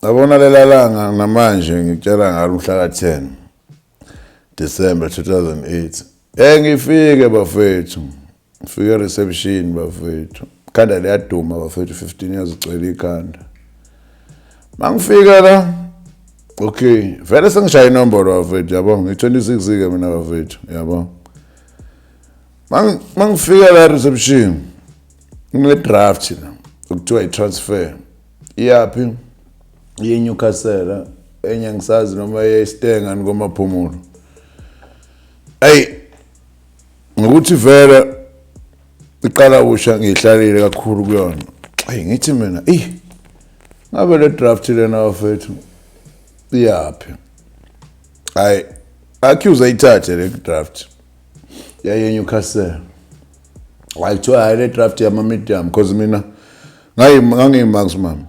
Yabona lela langa, namanje ngikutshela ngalo, mhla ka-10 December 2008. Ngifike bafethu, ngifike reception bafethu, ikhanda liyaduma bafethu, 15 years ugcwele ikhanda. Mangifika la, okay, vele sengishaya inombolo bafethu, yabo, ngi-26 ke mina bafethu, yabo. Mangifika la reception, kune-draft la okuthiwa i-transfer, iyaphi? Iye-Newcastle, enye ngisazi noma eyeStanger komaphumulo. Eyi, ngokuthi vele iqala usha ngihlalile kakhulu kuyona. Eyi, ngithi mina, eyi, ngabe le draft lena bafethu iyaphi? Hayi, accuse ayithathe le draft yaye Newcastle. Hayi, kuthiwa hayi, le draft yama medium, because mina ngangiyi-maximum,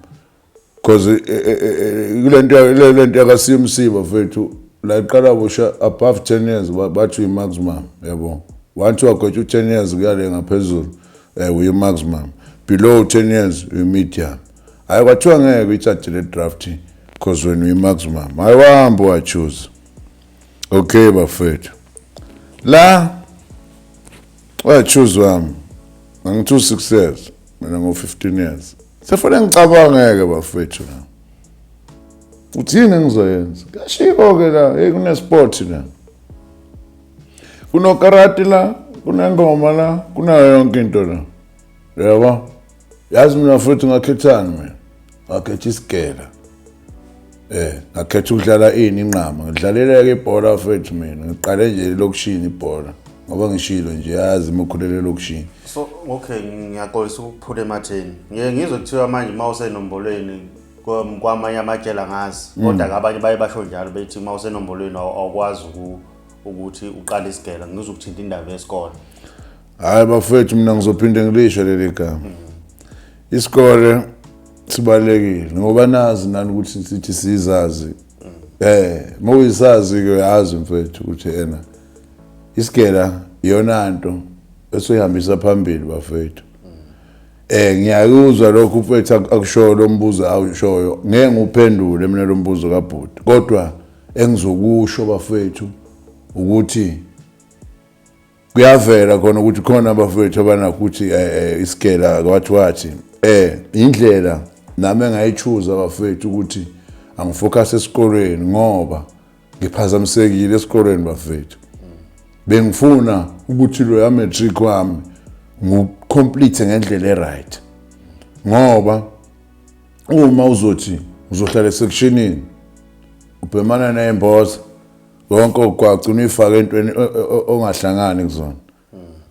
because kulento lento yaka CMC bafethu, la iqala busha above 10 years bathi uyi-maximum, yabo. Once wagwetshwa u-10 years kuyale ngaphezulu, uyi-maximum, below 10 years uyi-medium. Hayi, kwathiwa ngeke uyithathe le draft because wena uyi-maximum. Hayi, wahamba wachoose. Okay bafethu, la wachoose wami ngangithi u-6 years, mina ngo-15 years. Sefanele ngicabangeke bafethu la uthi yini engizoyenza. Kuyashiwo-ke la, hey, kune-sport la, kunokarati la, kunengoma la, kunayo yonke into la, yabo. Yazi mina futhi ngakhethani? Mina ngakhetha isigela, ngakhetha ukudlala ini? Inqama. Ngidlalele-ke ibhola fethu. Mina ngiqale nje elokishini ibhola, ngoba ngishilo nje, yazi uma ukhulele elokishini. So okay, ngiyaxolisa ukuphula ematheni. Ngiye ngizwe kuthiwa manje uma usenombolweni kwamanye amajele, angazi, kodwa-ke abanye baye basho njalo, bethi uma usenombolweni awukwazi ukuthi uqale isigela. Ngizwe ukuthinta indaba yesikole. Hayi bafethu, mina ngizophinde ngilisho leli gama, isikole sibalulekile, ngoba nazi nani ukuthi sithi sizazi. Mawuyisazi ke, uyazi mfethu ukuthi ena isigela iyona nto esoyihambisa phambili bafethu. Ngiyakuzwa lokhu mfethu akushoyo, lo mbuzo awushoyo ngeke nguphendule mina lo mbuzo kabhuti, kodwa engizokusho bafethu ukuthi kuyavela khona ukuthi khona abafowethu abanakho ukuthi isigela kwathi wathi indlela nami engayichuza bafethu ukuthi angifocus esikolweni, ngoba ngiphazamisekile esikolweni bafethu. Bengifuna ukuthi lo ya matric wami ngicomplete ngendlela e-right, ngoba uma uzothi uzohlala esectionini ubhemana ney'mboza konke okwagcina uyifake entweni ongahlangani kuzona.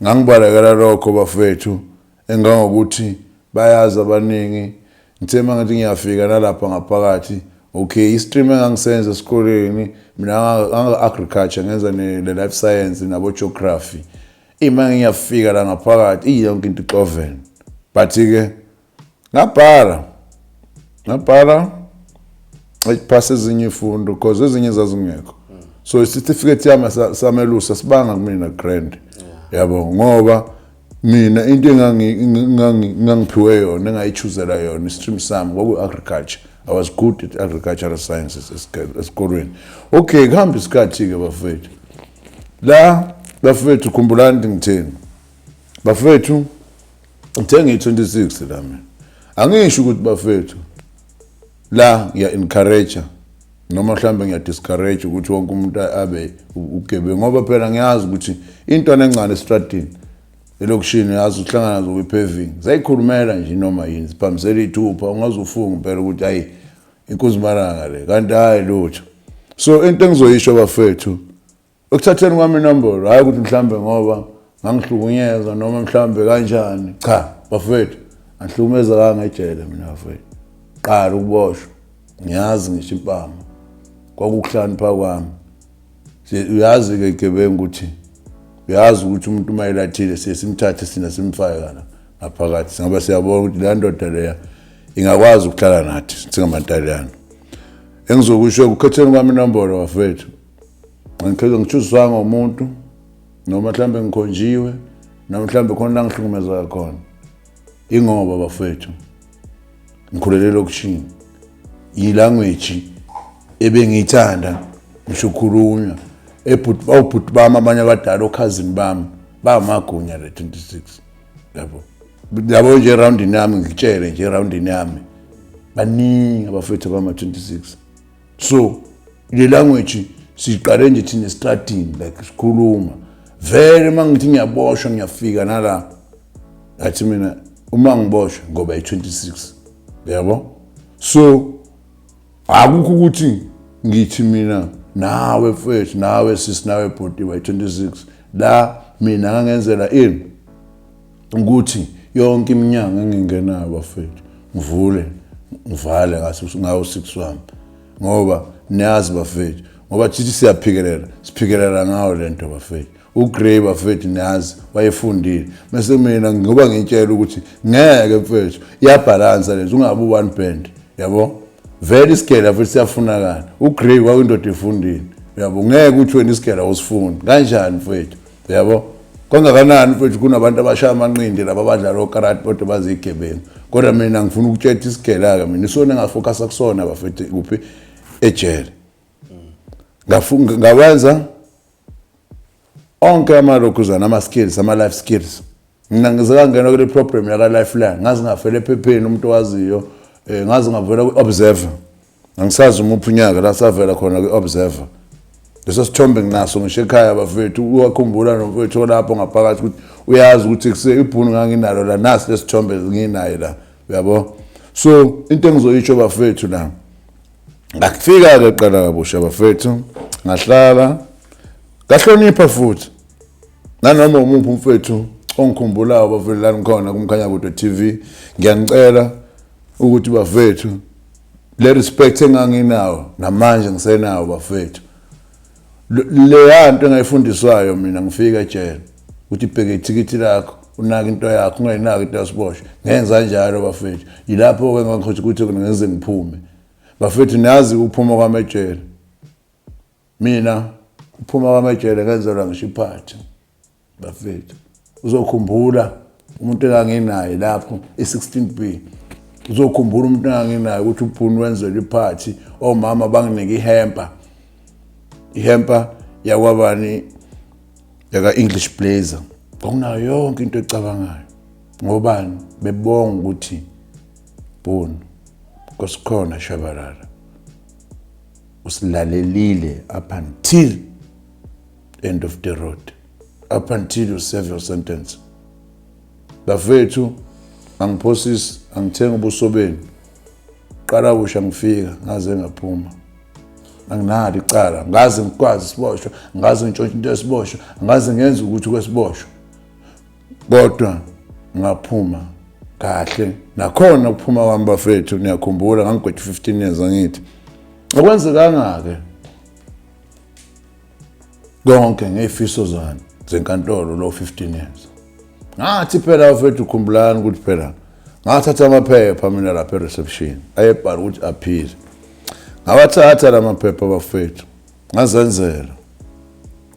Ngangibalekela lokho bafethu, engangokuthi bayazi abaningi. Ngithe uma ngithi ngiyafika nalapha ngaphakathi, okay, i-stream engangisenza esikoleni mina nganga-agriculture, ngenza ne-life science nabo-geography. Ima ngiyafika la ngaphakathi, iyonke into ixovene, but-ke ngabhala phasa ezinye ifundo because ezinye zazingekho. So isitifiketi yami samelusa sibanga kumina grand, yabo, ngoba mina into engangiphiwe yona, engayichuzela yona, i-stream sami kwaku-agriculture. I was good at agricultural sciences esikolweni. Okay, kuhamba isikhathi-ke bafethu. La bafethu, khumbulani ukuthi ngitheni bafethu. Ngithe ngiyi-26 la mina. Angisho ukuthi bafethu la ngiya-encourage noma mhlawumbe ngiya-discourage ukuthi wonke umuntu abe ubugebengu, ngoba phela ngiyazi ukuthi intwana encane esitradini elokishini, yazi uhlangana nazo kwi-paving, zayikhulumela nje noma yini, ziphambisela iy'thupha, ungaze ufunge impela ukuthi hayi, inkunzimalanga le, kanti hhayi lutho. So into engizoyisho bafethu, ekuthatheni kwami inombolo, hhayi ukuthi mhlambe ngoba ngangihlukunyezwa noma mhlambe kanjani. Cha bafethu, angihlukumezekanga ejele mina bafethu. Qala ukuboshwa, ngiyazi ngisho impama kwakukuhlakanipha kwami. Uyazi-ke igebengu ukuthi uyazi ukuthi umuntu uma elathile, siye simthathe sina simfake kana ngaphakathi, ngoba siyabona ukuthi leya ndoda leya ingakwazi ukuhlala nathi singamantaliyane. Engizokusho ekukhetheni kwami inombolo bafethu, ngikhetha ngichuziswanga umuntu noma mhlambe ngikhonjiwe noma mhlambe khona la ngihlukumezeka khona, ingoba bafethu ngikhulele elokishini. Yilanguage ebengiyithanda ngisho khulunywa ebhuti, obhuti bami abanye abadala, okhazini bami bamagunya le 26 yabo. Yabo nje roundini yami, ngikutshele nje, roundini yami baningi abafethu abama-26. So le language siqale nje thina estradini, like sikhuluma vele. Uma ngithi ngiyaboshwa, ngiyafika nala, ngathi mina uma ngiboshwa ngoba i-26, yabo. So akukho ukuthi ngithi mina nawe mfethu, nawe sisi, nawe bhuti, wa-26 la. Mina ngangenzela ini ukuthi yonke iminyango engingenayo bafethu ngivule ngivale ngawo 6 wami, ngoba niyazi bafethu, ngoba thithi siyaphikelela, siphikelela ngawo lento bafethu. UGrey bafethu, niyazi wayefundile, mase mina ngoba ngitshela ukuthi ngeke mfethu, iyabhalansa lento, ungabi one band, yabo. Vele isigela futhi siyafunakala. UGrey kwakuyindoda efundile, yabo. Ngeke uthi wena isigela usifundi kanjani mfethu, yabo. Kangakanani mfethu, kunabantu abashaya amanqindi laba abadlala okarate kodwa bazigebengu, kodwa mina ngifuna ukutshela isigela-ke mina isona engafocusa kusona bafethu kuphi ejele. Ngawenza onke amalokhuzana, ama-skills, ama-life skills. Mina ngize kangena kule program yaka-Lifeline, ngaze ngafela ephepheni umuntu owaziyo, ngaze ngavela kwi-Observer. Angisazi umuphi unyaka la savela khona kwi-Observer. Leso sithombe nginaso ngisho ekhaya bafethu. Uyakhumbula nomfethu olapho ngaphakathi ukuthi uyazi ukuthi kuse ibhunu nganginalo la, nasi lesithombe nginayo la, uyabo. So into engizoyitsho bafethu la, ngafika-ke qala kabusha bafethu, ngahlala ngahlonipha futhi nanoma umuphi umfethu ongikhumbulayo bafethu la ngikhona kuMkhanyakude TV. Ngiyanicela ukuthi bafethu, le respect enganginawo namanje ngisenawo bafethu. Leya nto engayifundiswayo mina ngifika ejele ukuthi bheke ithikithi lakho, unake into yakho, ungayinaki into yasiboshwa, ngenza njalo bafethu. Yilapho-ke ngangikhothi ukuthi ngenze ngiphume bafethu. Niyazi ukuphuma kwami ejele, mina ukuphuma kwami ejele ngenzelwa ngisho iphathi bafethu. Uzokhumbula umuntu enganginaye lapho e-16B, uzokhumbula umuntu enganginaye ukuthi uBhunu wenzelwe iphathi, omama banginike ihamper, ihamper yakwabani, yaka-English Blazer, kwakunayo yonke into ecabangayo. Ngobani? Bebonga ukuthi Bhunu Nkosikhona Shabalala usilalelile up until end of the road, up until you serve your sentence. Bafethu, angiphosisi, angithengi ubuso benu. Qala kusha ngifika ngaze ngaphuma anginalo icala, ngaze ngikwazi isiboshwa, ngaze ngitshontshe into yesiboshwa, ngaze ngenze ukuthi kwesiboshwa, kodwa ngaphuma kahle. Nakhona ukuphuma kwami bafethu, niyakhumbula ngangigwethe 15 years, angithi akwenzekanga-ke konke ngey'fiso zami zenkantolo lo 15 years. Ngathi phela bafethu, khumbulani ukuthi phela ngathatha amaphepha mina lapha e-reception ayebhala ukuthi appeal. Ngawathatha la maphepha bafethu, ngazenzela.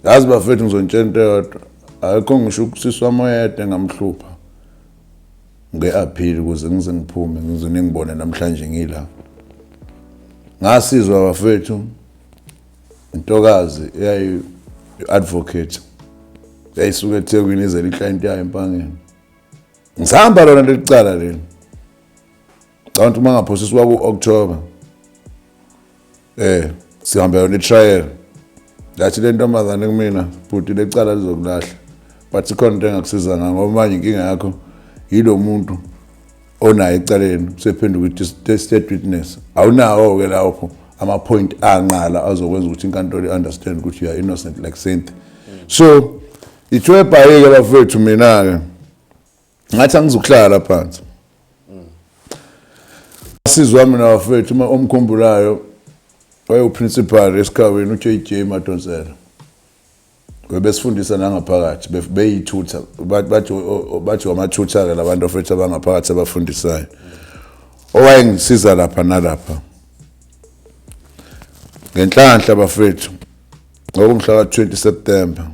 Yazi bafethu, ngizontshela into eyodwa, ayikho ngisho ukusisi wami oyedwa engamhlupha nge-appeal ukuze ngize ngiphume, ngize ningibone namhlanje ngila. Ngasizwa bafethu intokazi eyayi advocate, yayisuka eThekwini izele iclient yayo eMpangeni. Ngisahamba lona leli cala leli, cabanga uma ngaphosiswa ku-October, sihambe yona i-trial. Ngathi le ntombazane kumina, bhuti, lecala lizokulahla, but ikhona into engakusiza ngayo, ngoba manje inkinga yakho yilo muntu onayo ecaleni usephenduka i-state witness. Awunawo-ke lapho ama-point anqala azokwenza ukuthi inkantolo i-understand ukuthi you are innocent like saint. So ithiwe bhayi-ke bafethu, mina-ke ngathi angizukuhlala phansi. Sizwa mina bafethu, uma omkhumbulayo wayewu-principal esikhawini, u-JJ Madonsela, bebesifundisa nangaphakathi, beyithutha, bathi wamathutha-ke labantu afethu abangaphakathi abafundisayo, owayengisiza lapha nalapha. Ngenhlanhla bafethu, ngokumhla ka-20 September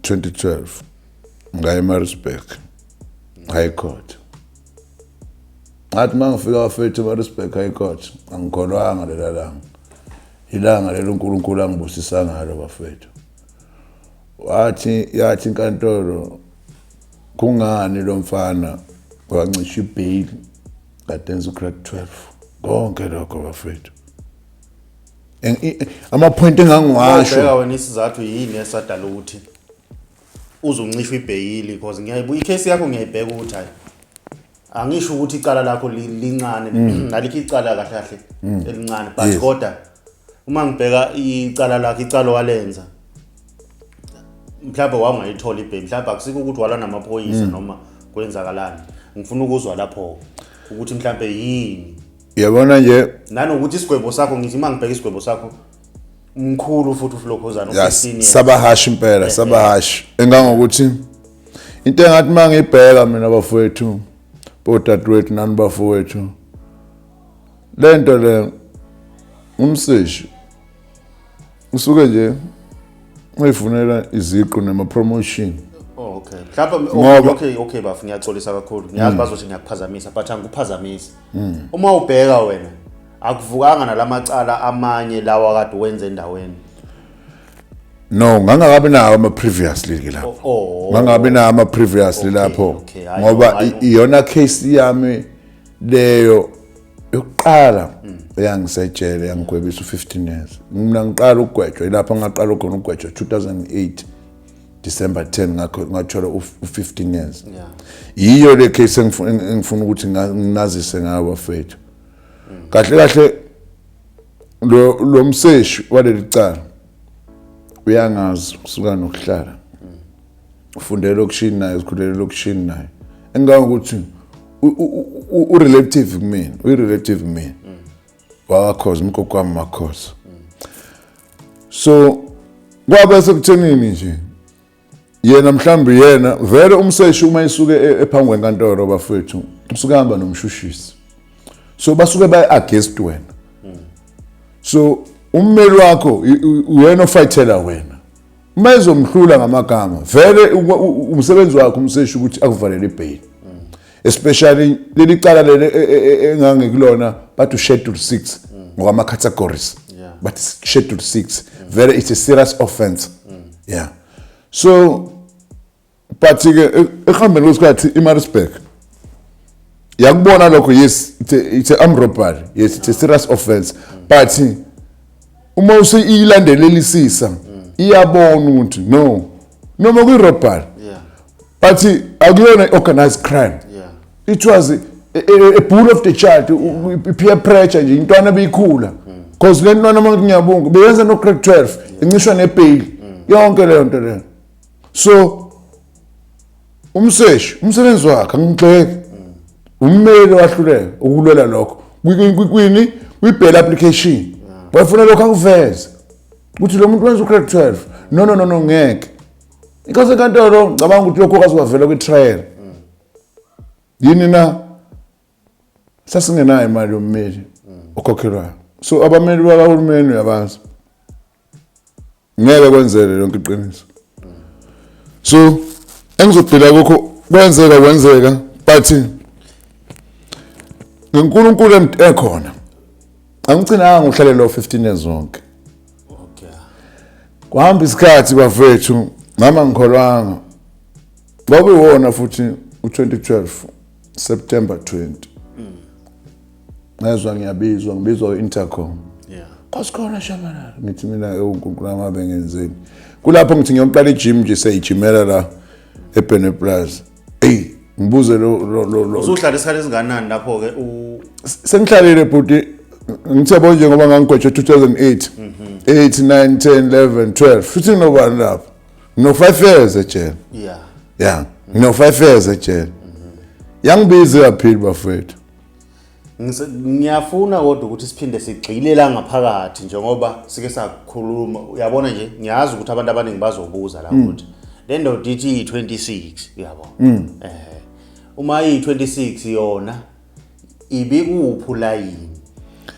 2012 ngaya eMaritzburg High Court. Ngathi uma ngifika bafethu eMaritzburg High Court, angikholwanga lela langa. Ilanga lelo uNkulunkulu angibusisa ngalo bafethu. Wathi yathi inkantolo, kungani lo mfana wancisha ibail kade enza ugrade 12? Konke lokho bafethu, ama-point engangiwasho. Ubheka wena isizathu yini esadala ukuthi uzoncishwa ibheyili? Because ngiyayibuka icase yakho, ngiyayibheka ukuthi hayi, angisho ukuthi icala lakho lincane, alikho icala kahle kahle elincane, but kodwa uma ngibheka icala lakho, icala walenza, mhlawumbe wawungayithola ibheyili, mhlawumbe akusiko ukuthi walwa namaphoyisa noma kwenzakalani. Ngifuna ukuzwa lapho ukuthi mhlawumbe yini. Yabona nje. Nanokuthi isigwebo sakho, ngithi uma ngibheka isigwebo sakho, mkhulu futhi ufulokhuzana. Yes, u-15 years. Sabahashi impela, sabahashi engangokuthi into engathi uma ngibheka mina bafowethu, bodadewethu nani bafowethu, lento le umseshi usuke nje uyifunela iziqu nema-promotion. Oh, okay. Mhlawumbe okay bafu, ngiyaxolisa kakhulu. Ngiyazi bazothi ngiyakuphazamisa, but angikuphazamisi. Uma ubheka wena, akuvukanga nalamacala amanye lawa kade wenze endaweni? No, ngangakabi nawo ama-previously ke lapho. Oh. Ngangabi nawo ama-previously lapho. Okay, hayi, ngoba hayi. Iyona case yami leyo yokuqala eyangisejele, yangigwebisa u-15 years. Mina ngiqala ukugwetshwa ilapho ngaqala khona ukugwetshwa 2008 December 10, ngakho ngathola u-15 years. Yiyo le case engifuna ukuthi nginazise ngayo bafethu. Kahle kahle lo mseshi waleli cala uyangazi kusuka nokuhlala, ufundele elokishini naye, uzikhulele elokishini naye, engangokuthi u-relative kumina, uyi-relative kumina, wakakhoza umgogo wami makhoza. So kwabe sekuthenini nje yena, mhlawumbe yena vele umseshi uma esuke ephambi kwenkantolo bafethu, usuke hamba nomshushisi, so basuke baye against wena. So ummeli wakho uyena ofightela wena. Uma ezomhlula ngamagama, vele umsebenzi wakhe umseshi ukuthi akuvalele ibail, especially leli cala leli engangikulona, bathi uschedule 6 ngokwama categories. But schedule 6 vele it's a serious offense, yeah. So but ke ekuhambeni kwesikhathi iMaritzburg yakubona lokho. Yes, it's a armed robbery. Yes, it's a serious offense, but uma useyilandelelisisa iyabona ukuthi no, noma kuyi-robbery, but akuyona i-organized crime. It was a bull of the child, peer pressure nje, intwana beyikhula, because le ntwana, uma ngiyabonga, beyenza no grade 12, incishwa nebail, yonke leyo nto leyo. So umseshi umsebenzi wakhe angigxeki, ummeli wahluleka ukulwela lokho kwini kwi-bail application. Wayefuna lokho akuveze ukuthi lo muntu wenza ugrade 12. No, no, no, no, ngeke. Inkosi enkantolo, ngicabanga ukuthi lokho kwaze kwavela kwi-trial yini na, sasingenayo imali yommeli okhokhelwayo. So abameli bakahulumeni, uyabazi, ngeke kwenzele yonke iqiniso. So engizobhila kukho kwenzeka, kwenzeka, but ngenkulunkulu ekhona angigcinanga ngokuhlale lo 15 years zonke. Kwahamba isikhathi bafethu, nami ngikholwanga, kwakuyiwona futhi u-2012 September 20, ngezwa ngiyabizwa, ngibizwa u-intercom. Kwasikhona Shabalala. Ngithi mina, uNkulunkulu amabe ngenzeni? Kulapho ngithi ngiyoqala ijim nje, seyijimela la eBene Plaza. Ey, ngibuze lo Usuhlala isikhathi esinganani lapho ke u Sengihlalile bhuti, ngithi yabo nje ngoba ngangigwetshwe 2008, 8, 9, 10, 11, 12, futhi nginobani lapho, ngino 5 years ejele. Yeah, ngino 5 years ejele. Yangibiza i-appeal bafethu. Ngiyafuna kodwa ukuthi siphinde sigxile la ngaphakathi njengoba sike sakhuluma. Uyabona nje, ngiyazi ukuthi abantu abaningi bazobuza la ukuthi le ndoda ithi iyi-26, uyabo, uma iyi-26 yona ibikuphi ulayini,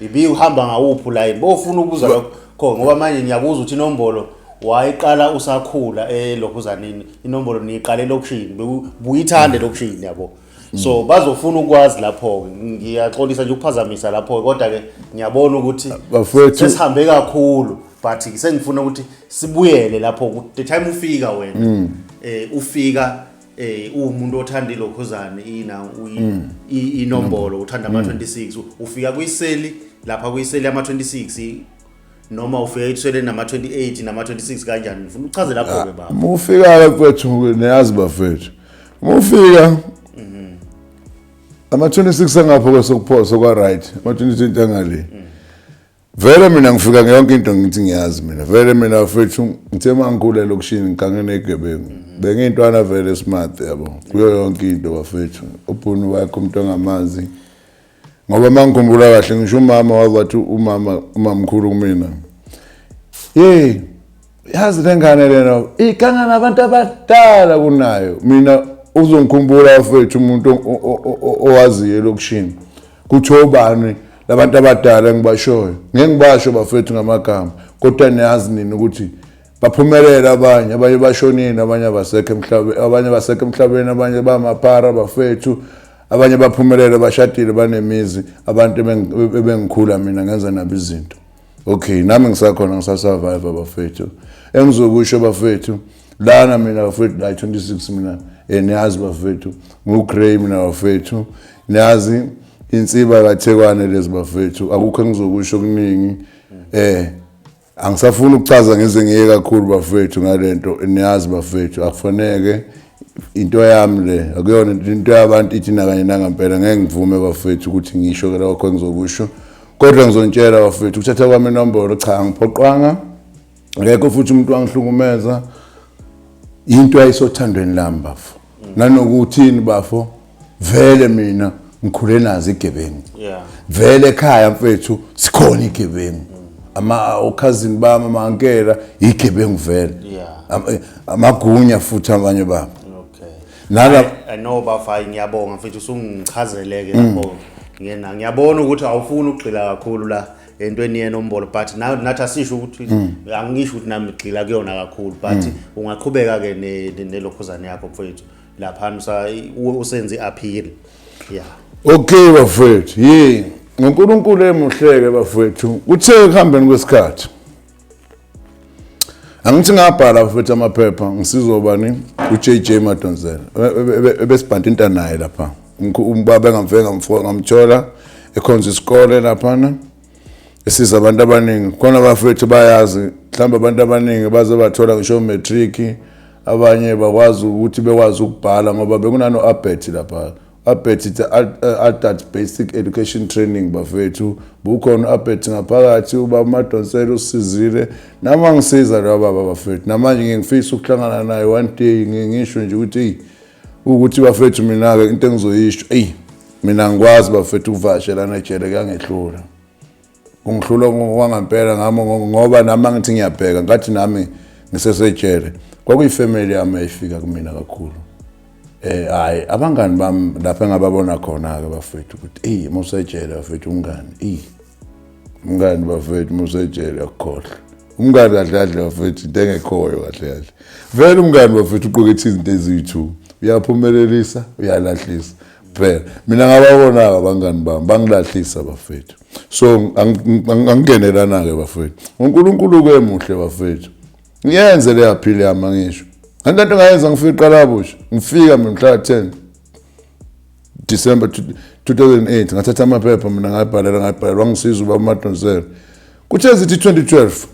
ibihamba ngawuphi ulayini? Bofuna ukubuza lokho ngoba manje ngiyabuza ukuthi inombolo wayiqala usakhula elokhuzanini, inombolo niyiqale elokishini, buyithanda elokishini, yabo. So bazofuna ukwazi lapho ke, ngiyaxolisa nje ukuphazamisa lapho, kodwa ke ngiyabona ukuthi Bafowethu- sesihambe kakhulu, but sengifuna ukuthi sibuyele lapho the time ufika wena, ufika uwumuntu othanda ilokhuzane ina inombolo, uthanda ama 26, ufika kwiseli lapha, kwiseli yama 26, noma ufika iseli nama 28 nama 26, kanjani? Ngifuna uchaze lapho ke, baba. Mufika mfethu, niyazi bafethu, mufika ama-26 angapho kwesokuphosa kwa-right, ama-26 angale. Vele mina ngifika ngeyonke into, ngithi ngiyazi mina vele. Mina bafethu, ngithe uma ngikhula elokishini ngigange negebengu, bengiyintwana vele smart, yabo, kuyo yonke into bafethu. Ubhunu wakhe umuntu ongamazi, ngoba uma ngikhumbula kahle, ngisho umama wazathi, umama, umamkhulu kumina, "Hey, yazi le ngane lena iganga nabantu abadala kunayo." Mina uzongikhumbula bafethu, umuntu owaziyo elokishini kuthi obani labantu abadala engibashoyo. Ngeke ngibasho bafethu ngamagama, kodwa niyazi nini ukuthi baphumelela abanye, abanye bashonile, abanye abasekho emhlabeni, abanye basekho emhlabeni, abanye bamaphara bafethu, abanye baphumelele, bashadile, banemizi, abantu ebengikhula mina ngenza nabo izinto. Okay, nami ngisakhona, ngisasurvive bafethu. Engizokusho bafethu lana mina bafethu, la 26 mina, niyazi bafethu, ngu-grey mina bafethu, niyazi insiba kaThekwane lezi bafethu. Akukho engizokusho okuningi, angisafuni ukuchaza ngize ngiye kakhulu bafethu ngalento. Niyazi bafethu, akufaneke into yami le, akuyona into yabantu ithi nakanye nangampela. Ngeke ngivume bafethu ukuthi ngisho ke lokho engizokusho, kodwa ngizontshela bafethu, ukuthatha kwami inombolo, cha, angiphoqwanga, akekho futhi umuntu wangihlukumeza. Into ayisothandweni lami bafo, nanokuthini bafo, vele mina ngikhule nazo igebengu. Vele ekhaya mfethu sikhona igebengu, ama okhazini bami, amankela, igebengu vele. Amagunya futhi abanye babo. Nala. I know bafa, ngiyabonga mfethu, usungichazeleke lapho. Ngiyena ngiyabona ukuthi awufuni ukugxila kakhulu la entweni yenombolo, but nathi asisho ukuthi, angisho ukuthi nami ngigxila kuyona kakhulu, but ungaqhubeka ke nelokhuzane yakho mfethu lapha, usenze i-appeal, yeah. Okay bafethu, ye ngoNkulunkulu emuhleke bafethu, kuthe ekuhambeni kwesikhathi, angithi ngabhala bafethu amaphepha, ngisizobani, uJJ Madonsela ebesibhanta into naye lapha. Ubaba engamfike ngamthola ekhonza isikole laphana, esiza abantu abaningi khona bafethu. Bayazi mhlawumbe abantu abaningi baze bathola ngisho matric, abanye bakwazi ukuthi bekwazi ukubhala ngoba bekunano ABET lapha. ABET, it's Adult Basic Education Training bafethu. Bukhona ABET ngaphakathi. Ubaba Madonsela usizile nami, angisiza lo baba bafethu. Namanje ngifisa ukuhlangana naye one day, ngisho nje ukuthi hey, ukuthi bafethu, mina ke into engizoyisho, ey, mina ngikwazi bafethu ukuvakashelana ejele, kuyangehlula, kungihlula kwangempela ngami, ngoba nami angithi ngiyabheka ngathi nami ngisesejele. Kwakuyifamily yami ayifika kumina kakhulu, hayi, abangani bami lapha engababona khona ke bafethu ukuthi ey, musejele bafethu, umngani, ey, umngani bafethu, musejele akukhohlwa umngani kahle kahle bafethu, into engekhoyo kahle kahle. Vele umngani bafethu uqukethe izinto eziyi-two, uyaphumelelisa, uyalahlisa. Phela mina ngababona-ke abangani bami bangilahlisa bafethu, so angingenelana-ke bafethu. UNkulunkulu-ke muhle bafethu, ngiyenze le appeal yami, angisho anti lento ngayenza ngifika iqalabusha, ngifika mina mhla 10 December 2008, ngathatha amaphepha mina, ngayibhalela, ngayibhalela, wangisiza ubaba uMadonsela. Kuthe zithi 2012,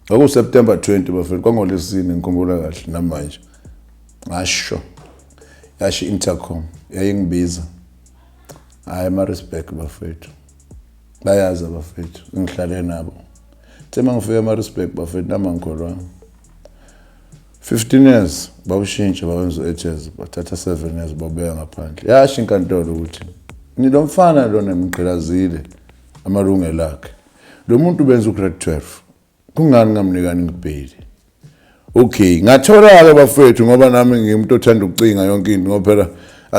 kwaku-September 20 bafethu, kwangolesine, ngikhumbula kahle namanje, ngasho yasho i-intercom yayingibiza. Hhayi, ama-respect bafethu, bayazi abafethu engihlale nabo. The uma ngifika ama-respect bafethu, nami angikholwanga. 15 years bawushintsha, bawenza u-8 years, bathatha 7 years bawubeka ngaphandle. Yasho inkantolo ukuthi nilo mfana lona nimgqilazile amalungelo akhe, lo muntu benza ugrade 12, kungani ngamnikani ngibheli? Okay, ngathola-ke bafethu, ngoba nami ngimuntu othanda ukucinga yonke into, ngoba phela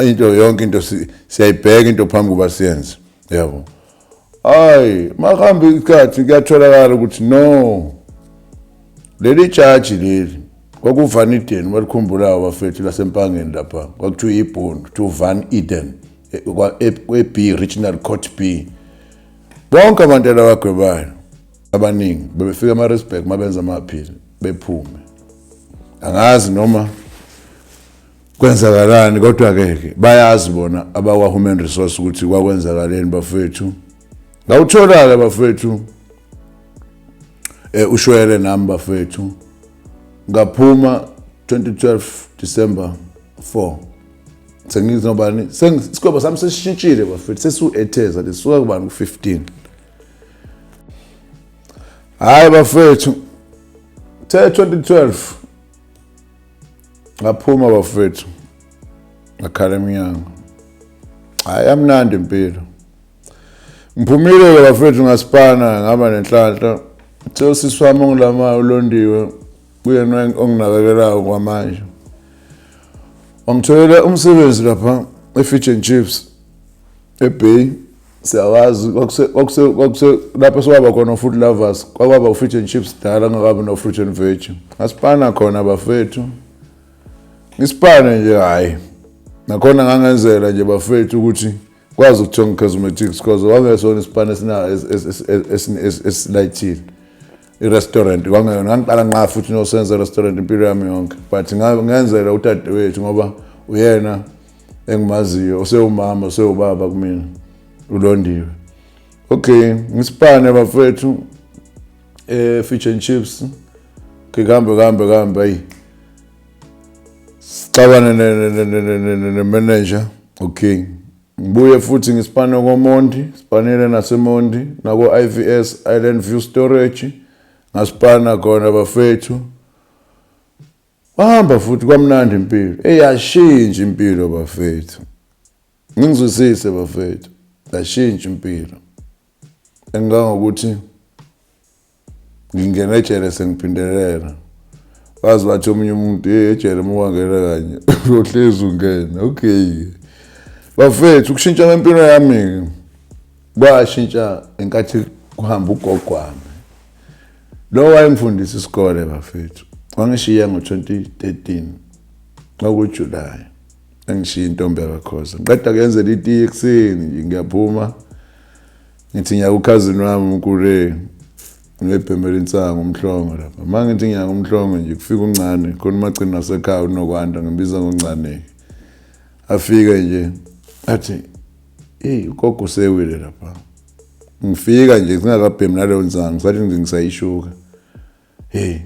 into yonke into siyayibheka into phambi kuba siyenze, yabo. Hayi, makuhamba isikhathi kuyatholakala ukuthi no, leli jaji leli Kwakuvan Eden, balikhumbulayo bafethu lasempangeni lapha, kwakuthiwa ibhunu, kuthiwa Van Eden, e-B, Regional Court B. Bonke abantu abagwebayo abaningi bebefika eMaritzburg mabenza ama-appeal bephume. Angazi noma kwenzakalani, kodwa ke bayazi bona abakwa-human resource ukuthi kwakwenzakaleni bafethu. Ngawuthola-ke bafethu ushwele nami bafethu, ngaphuma 2012 December 4. Sengizobani, isigwebo sami sesishintshile bafethu, sesiwu-etheza lesuka kubani ku-15. Hhayi bafethu, the 2012 ngaphuma bafethu, ngakhala eminyango. Hhayi, amnandi impilo. Ngiphumile-ke bafethu, ngasipana, ngaba nenhlanhla. Uthe usisi wami ongilamayo uLondiwe, kuyena onginakekelayo kwamanje, wangitholela umsebenzi lapha e-Fish and Chips eBay. Siyawazi kwakuse lapho siwaba khona Food Lovers, kwakwaba u-Fish and Chips dala ngakabi no-Fruit and Veg. Ngasipana khona bafethu, ngisipane nje. Hhayi, nakhona ngangenzela nje bafethu ukuthi kwazi ukuthenga cosmetics, because wangesona isipane esilayithile i-restaurant kwangeyona. Ngangiqala nqa futhi nosenza i-restaurant impilo yami yonke, but ngenzela udadewethu ngoba uyena engimaziyo, osewumama osewubaba kumina, uLondiwe. Okay, ngisipane bafethu fish and chips, kuhambe kuhambe kuhambe, ayi, sixabane ne-manager. Okay, ngibuye futhi ngisipane koMondi, sipanele naseMondi nako-IVS, Island View Storage, ngasipana khona bafethu. Wahamba futhi kwamnandi impilo, eyashintsha impilo bafethu. Ngingizwisise bafethu, yashintsha impilo engangokuthi ngingena ejele sengiphindelela. Bazi bathi omunye umuntu, hey, ejele uma wangena kanye uyohlezi ungena. Okay bafethu, ukushintsha kwempilo yami kwashintsha enkathi kuhamba ugogo wami lo wayengifundisa isikole bafethu. Wangishiya ngo-2013 kwakuJulayi, engishiya intombi yakakhoza. Ngiqeda kuyenzela itiye ekuseni nje, ngiyaphuma ngithi ngiya kukhazini wami unkule, ngiyebhemela insango umhlongo lapha. Ma ngithi ngiya kumhlongo nje, kufika uncane khona umagcini wasekhaya uNokwanda, ngimbiza ngoncane. Afike nje athi, "Hey, ugogo usewile lapha." Ngifika nje singakabhemi naleyo nsangu, sathi nje ngisayishuka. Hey,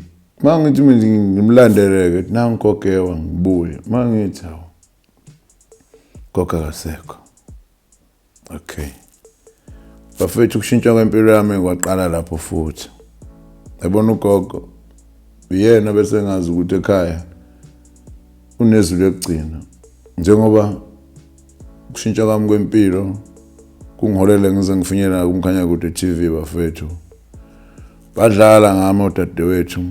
ma ngithi mina ngimlandeleke, nangigogewa ngibuye, ma ngithi hawu, gogo akasekho. Okay bafethu, ukushintsha kwempilo yami kwaqala lapho futhi. Yabona, ugogo uyena bese ngazi ukuthi ekhaya unezwi lokugcina. Njengoba ukushintsha kwami kwempilo kungiholele ngize ngifinyelela kuMkhanyakude TV bafethu, badlala ngami odadewethu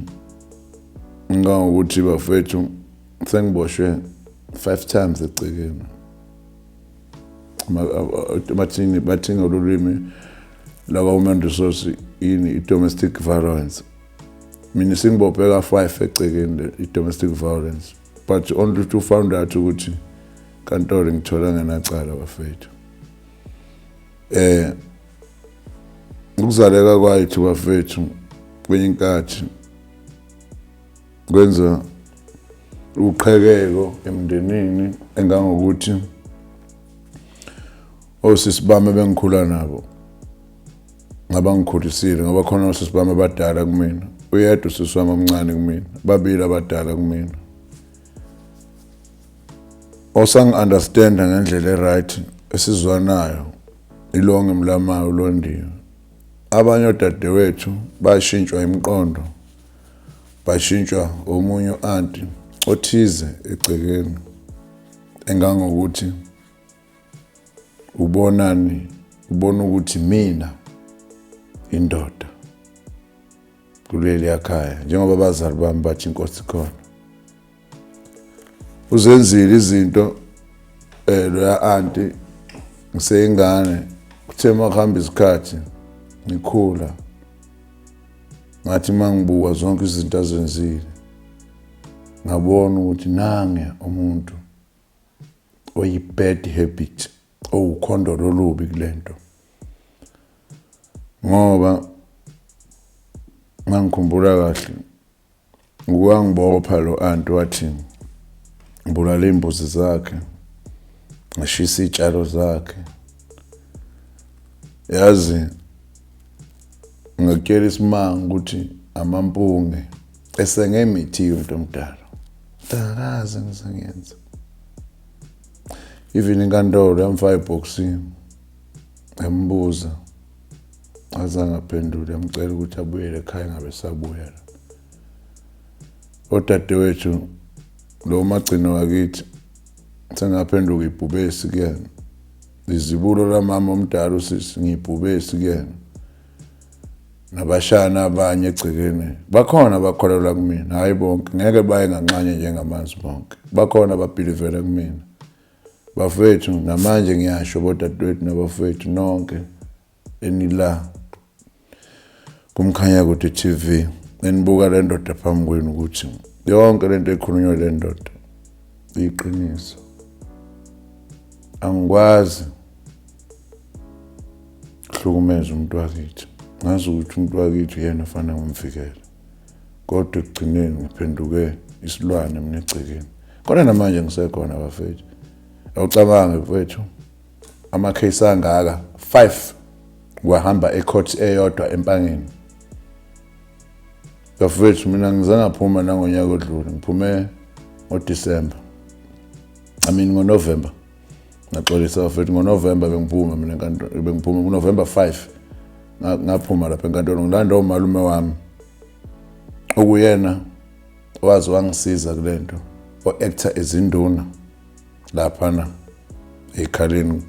ngangokuthi bafethu sengiboshwe 5 times egcekeni. Bathini, bathi ngolulimi lakwa-human resource yini i-domestic violence. Mina sengibophe ka-5 egcekeni i-domestic violence, but only to found out ukuthi kantolo ngithola ngenacala bafethu. Ukuzaleka kwethu bafethu kwenye inkathi kwenza uqhekeko emndenini, engangokuthi osisi bami bengikhula nabo ngabangikhulisile, ngoba khona osisi bami abadala kumina, uyedwa usisi wami omncane kumina, babili abadala kumina osangi-understanda ngendlela e-right esizwanayo, ilo ngimlamayo uLondiwe. Abanye odadewethu bashintshwa imiqondo, bashintshwa omunye u-anti othize egcekeni, engangokuthi ubonani, ubona ukuthi mina indoda kuleli yakhaya, njengoba abazali bami bathi inkosi khona uzenzile izinto. Loya anti ngiseyingane, kuthe makuhamba isikhathi ngikhula, ngathi mangibuka zonke izinto azenzile. Ngabona ukuthi nange umuntu oyi-bad habit, owukhondolo olubi kulento, ngoba ngangikhumbula kahle ukwangibopha lo anti, wathi ngibulala iy'mbuzi zakhe, ngashisa iy'tshalo zakhe. Yazi, ngakutshela isimanga ukuthi amampunge esengemithiyo umuntu omdala, angakaze ngize ngiyenze. Even inkantolo yamfaka ebhokisini, yambuza, azange aphendule, yamcela ukuthi abuyele ekhaya, ngabe sabuyela. Odadewethu lo magcino wakithi sengaphenduka ibhubesi kuyena, izibulo lamama omdala usisi, ngiyibhubesi kuyena. Nabashana abanye egcekeni bakhona abakholelwa kumina, hhayi bonke, ngeke baye nganxanye njengamanzi bonke, bakhona ababhilivele kumina. Bafethu, namanje ngiyasho, bodadewethu nabafethu nonke enila kuMkhanyakude TV, enibuka le ndoda phambi kwenu, ukuthi yonke lento ekhulunywa le ndoda iqiniso. Angikwazi kuhlukumeza umuntu wakithi, ngazi ukuthi umuntu wakithi uyena ofanele ngimvikele, kodwa ekugcineni ngiphenduke isilwane mina egcekeni. Kodwa namanje ngisekhona, bafethu. Awucabange, mfethu, ama-case angaka 5 wahamba e-court eyodwa eMpangeni. Bafethu, mina ngize ngaphuma nangonyaka odlule, ngiphume ngoDisemba, I mean ngoNovember, ngaxolisa bafethu, ngoNovember bengiphuma mina enkantolo, bengiphuma kuNovember 5, ngaphuma lapha enkantolo, ngilanda umalume wami okuyena wazi wangisiza kule nto, o-actor ezinduna laphana ekhaleni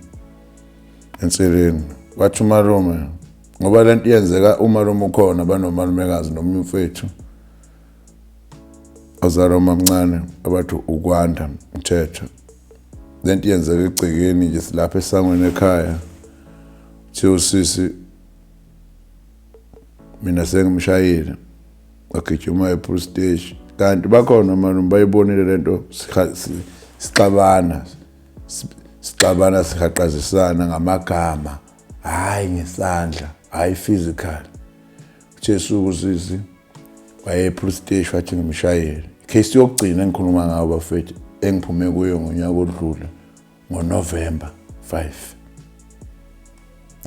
enseleni. Wathi umalume, ngoba lento iyenzeka umalume ukhona, banomalumekazi nomunye umfethu ozalwa umamncane abathi uKwanda Mthetho. Lento iyenzeka egcekeni nje, silapha esangweni ekhaya, kuthiwa usisi mina sengimshayile, wagijima e-police station, kanti bakhona omalume bayibonile lento, sixabana, sixabana, sihaqazisana ngamagama, hayi ngesandla, hayi physical. Uthe suku sisi waye e-police station, wathi ngimshayele. Case yokugcina engikhuluma ngayo, bafethu, engiphume kuyo ngonyaka odlule ngoNovember 5,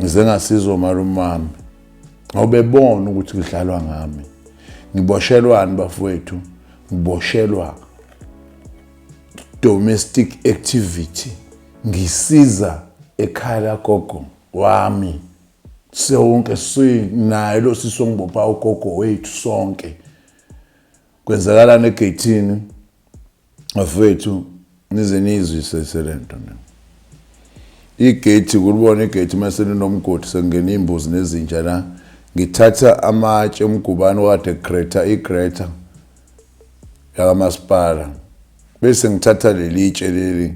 ngize ngasizwa umalume wami ngoba ebona ukuthi kudlalwa ngami. Ngiboshelwani, bafowethu? Ngiboshelwa domestic activity, ngisiza ekhaya lagogo wami sonke, sinaye lo sisi ongibopha, ugogo wethu sonke. Kwenzakalani egeyithini, bafowethu? Nize niyizwisise le nto ne igate, kulibona igate mase linomgodi, sekungena iy'mbuzi nezinja la. Ngithatha amatshe umgubane okade greta, igreta yakamasipala, bese ngithatha leli tshe leli,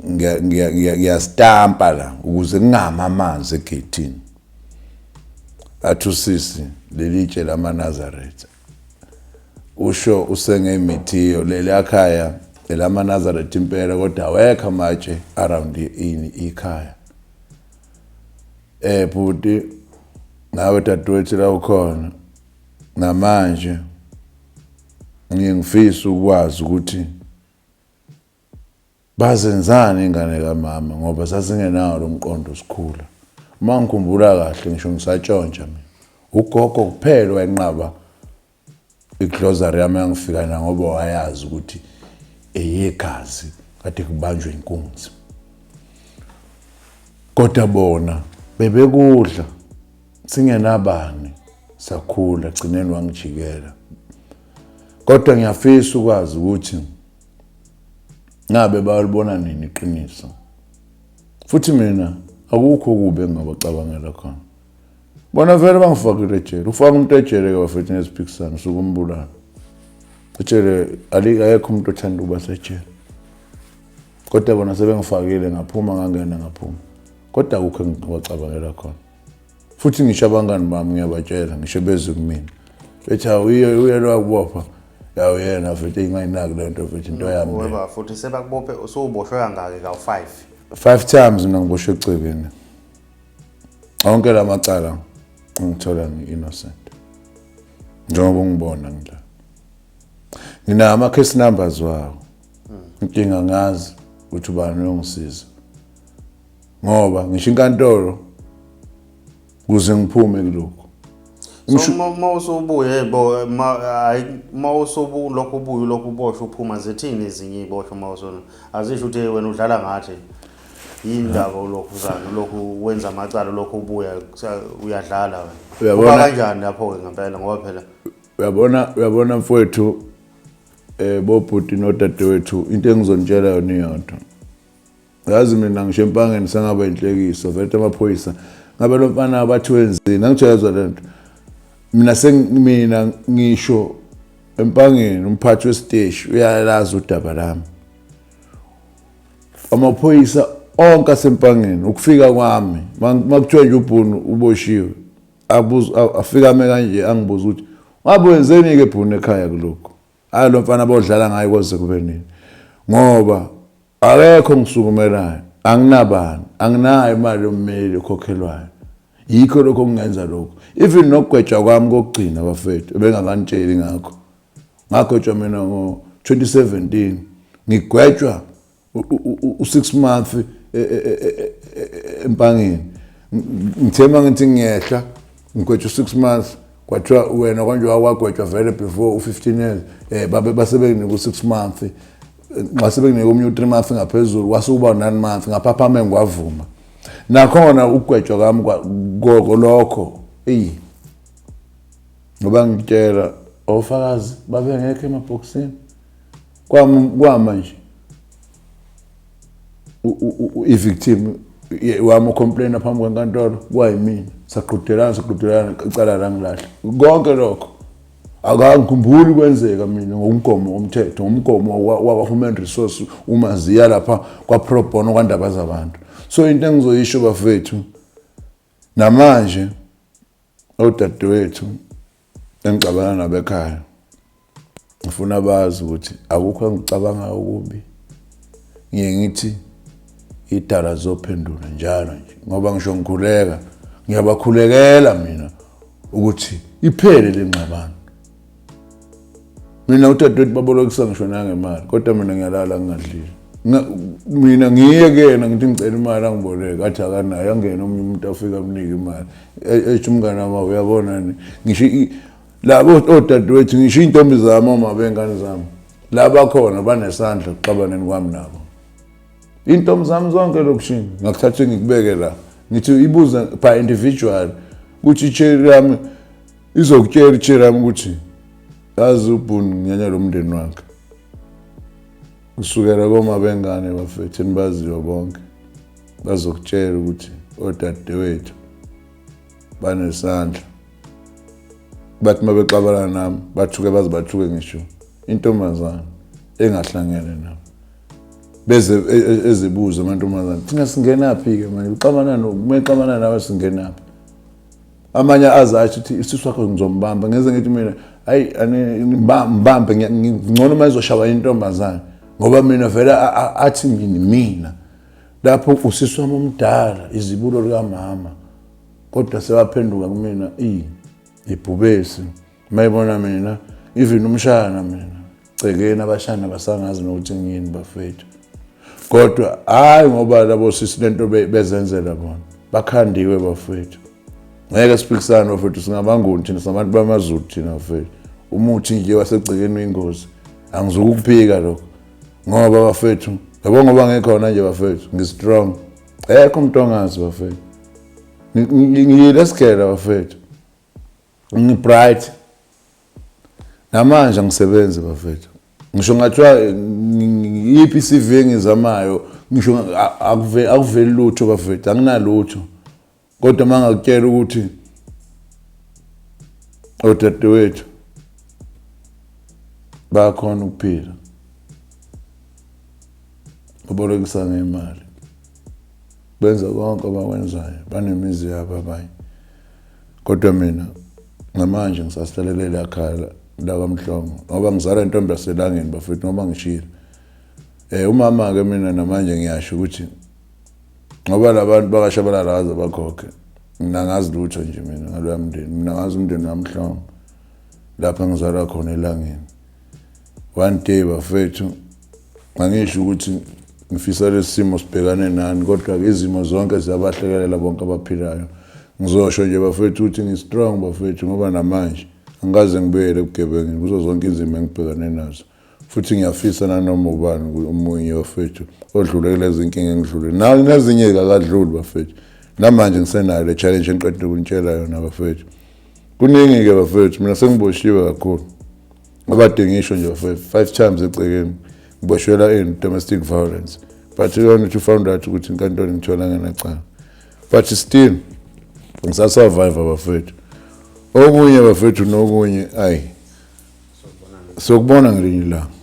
ngiyastampa la ukuze kungami amanzi egeyithini. Athi usisi leli tshe lamaNazaretha, usho usengemithiyo leli akhaya elamaNazaretha impela, kodwa awekho amatshe around ini ikhaya. Bhuti nawe dadewethu la ukhona namanje, ngiye ngifisa ukwazi ukuthi bazenzani ingane kamama, ngoba sasingenawo lo mqondo sikhula. Uma ngikhumbula kahle, ngisho ngisatshontsha mina, ugogo kuphela wayenqaba igrocery yami yangifika na, ngoba wayazi ukuthi eyegazi kade kubanjwe inkunzi, kodwa bona bebekudla singenabani. Sakhula, gcineni wangijikela. Kodwa ngiyafisa ukwazi ukuthi ngabe bayalibona nini iqiniso. Futhi mina akukho okubi engingabacabangela khona. Bona vele bangifakile ejele. Ufaka umuntu ejele-ke, bafethu, ngeziphikisano suke umbulala. Ejele ayekho umuntu othanda ukuba sejele, kodwa bona sebengifakile, ngaphuma, ngangena, ngaphuma, kodwa akukho engingabacabangela khona. Futhi ngisho abangani bami ngiyabatshela, ngisho beze kumina bethi, "Hawu, uye lwakubopha." Yawuyena futhi ingayinaki lento futhi into yami. Weba futhi sebakubophe, usuboshwe kangaki? Kawu-5? Five times mina ngiboshwe ecebeni. Onke la macala ngithola ngi-innocent. Njengoba ungibona ngila. Nginawo ama-case numbers wawo. Inkinga ngazi ukuthi ubani uyongisiza. Ngoba ngisho inkantolo kuze ngiphume kulokhu. So uma usubuye bo hayi, uma usubu lokhu ubuye lokhu uboshwe uphuma, zithini ezinye iy'boshwa uma usona? Azisho ukuthi wena udlala ngathi, yini ndaba ulokhu uzana ulokhu wenza amacala, ulokhu ubuya, uyadlala wena? Uyabona- Uba kanjani lapho-ke ngempela, ngoba phela Uyabona mfowethu, bobhuti nodadewethu, into engizonitshela yona iyodwa. Yazi mina ngisho empangeni sengaba inhlekiso vele amaphoyisa ngabe lo mfana bathi wenzini, angijwayezwa lento. Mina sengimina ngisho empangeni umphathi wesiteshi uyalazi udaba lami. Amaphoyisa onke asempangeni ukufika kwami makuthiwa nje uBhunu uboshiwe, abuza afika ame kanje angibuza ukuthi ngabe wenzeni-ke Bhunu ekhaya kulokhu. Hayi, lo mfana bodlala ngaye koze kube nini? Ngoba akekho ngisukumelayo, anginabani, anginayo imali yommeli okhokhelwayo. Yikho lokho okungenza lokho. Even nokugwetshwa kwami kokugcina bafethu ebengakantsheli ngakho, ngagwetshwa mina ngo-2017, ngigwetshwa u-6 months empangeni. Ngithe uma ngithi ngiyehla ngigwetshwa u-6 months, kwathiwa wena konje wagwetshwa vele before u-15 years, babe base benginika u-6 months, nxa sebenginika omunye u-3 months ngaphezulu, kwase kuba 9 months. Ngaphaphame ngiwavuma nakhona ukugwetshwa kwami lokho eyi, ngoba ngitshela ofakazi babengekho emabhokisini kwami kwama nje i-victim wami ucomplaina phambi kwenkantolo kwayimina. Saqhudelana icala langilahla konke lokho. Akangikhumbuli kwenzeka mina ngomgomo womthetho, ngomgomo wakwa-human resource uma ziya lapha kwa-pro bono kwandaba zabantu. So into engizoyisho bafethu namanje, odadewethu engixabana nabo ekhaya, ngifuna bazi ukuthi akukho engicabanga okubi. Ngiye ngithi idala zophendula njalo nje, ngoba ngisho ngikhuleka ngiyabakhulekela mina ukuthi iphele le ngxabano. Mina udadewethu babolekisa ngisho nangemali, kodwa mina ngiyalala ngingadlile. Mina ngiye kuyena ngithi ngicela imali angiboleke, athi akanayo, angene omunye umuntu afike amnike imali. Ethi umngane wami, uyabona ni ngisho labo odadewethu, ngisho iy'ntombi zami, oma bey'ngane zami la bakhona banesandla ekuxabaneni kwami nabo. Iy'ntombi zami zonke elokishini ngakuthatha ngikubeke la, ngithi ibuze by individual ukuthi icheri yami izokutshela, icheri yami ukuthi yazi uBhunu nginyanya lo mndeni wakhe kusukela koma bengane bafethu enibaziyo bonke, bazokutshela ukuthi odadewethu banesandla. Bathi uma bexabana nami bathuke baze bathuke ngisho intombazane engahlangene nami, beze ezibuza amantombazane, thina singenaphi-ke manje uxabana uma exabana nawe singenaphi? Amanye aze athi ukuthi isisu wakho ngizombamba. Ngenze ngithi mina hayi, mbambe ngcono uma ezoshawa intombazane, ngoba mina vele athi mina lapho usisi wami omdala, izibulo likamama, kodwa sebaphenduka kumina ibhubesi mayibona mina. Even umshana mina cekeni abashana basangazi nokuthi ngiyini bafethu, kodwa hayi, ngoba labo sisi lento bezenzela bona, bakhandiwe bafethu. Ngeke siphikisane bafethu, singabanguni thina, singabantu bamaZulu thina bafethu. Umuthi nje wasegcekeni uyingozi, angizukukuphika lokho, ngoba bafethu yabo, ngoba ngikhona nje bafethu, ngi-strong, ekho umuntu ongazi bafethu. Ngiyile esigela bafethu, ngi-bright namanje, angisebenzi bafethu. Ngisho ngathiwa yiphi i-CV engizamayo, ngisho akuveli lutho bafethu, anginalutho. Kodwa uma ngakutshela ukuthi odadewethu bayakhona ukuphila, babolekisa ngemali, benza konke abakwenzayo, banemizi yabo abanye, kodwa mina namanje ngisasihlalelele ekhaya. La kwaMhlongo, ngoba ngizalwa intombi yaselangeni, bafethu, ngoba ngishilo. Umama-ke mina namanje ngiyasho ukuthi ngoba labantu bakaShabalala kaze bakhokhe, mina ngazi lutho nje mina ngaloya mndeni. Mina ngazi umndeni waMhlongo lapha ngizalwa khona elangeni. One day, bafethu, angisho ukuthi ngifisa lesi simo sibhekane nani, kodwa-ke izimo zonke ziyabahlekelela bonke abaphilayo. Ngizosho nje, bafethu, ukuthi ngi-strong, bafethu, ngoba namanje angikaze ngibuyele ebugebengeni kuzo zonke izimo engibhekane nazo. Futhi ngiyafisa nanoma ubani omunye, bafethu, odlule kulezi nkinga engidlule nezinye kakadluli, bafethu. Namanje ngisenayo le challenge engiqeda ukunitshela yona, bafethu. Kuningi-ke, bafethu. Mina sengiboshiwe kakhulu, ngoba de ngisho nje, bafethu, five times egcekeni ngiboshwela ini? Domestic violence. But yona to found out ukuthi inkantolo ngithola ngenacala, but still ngisasurvive, bafethu. Okunye, bafethu, nokunye, ayi, sokubona ngelinye ilanga.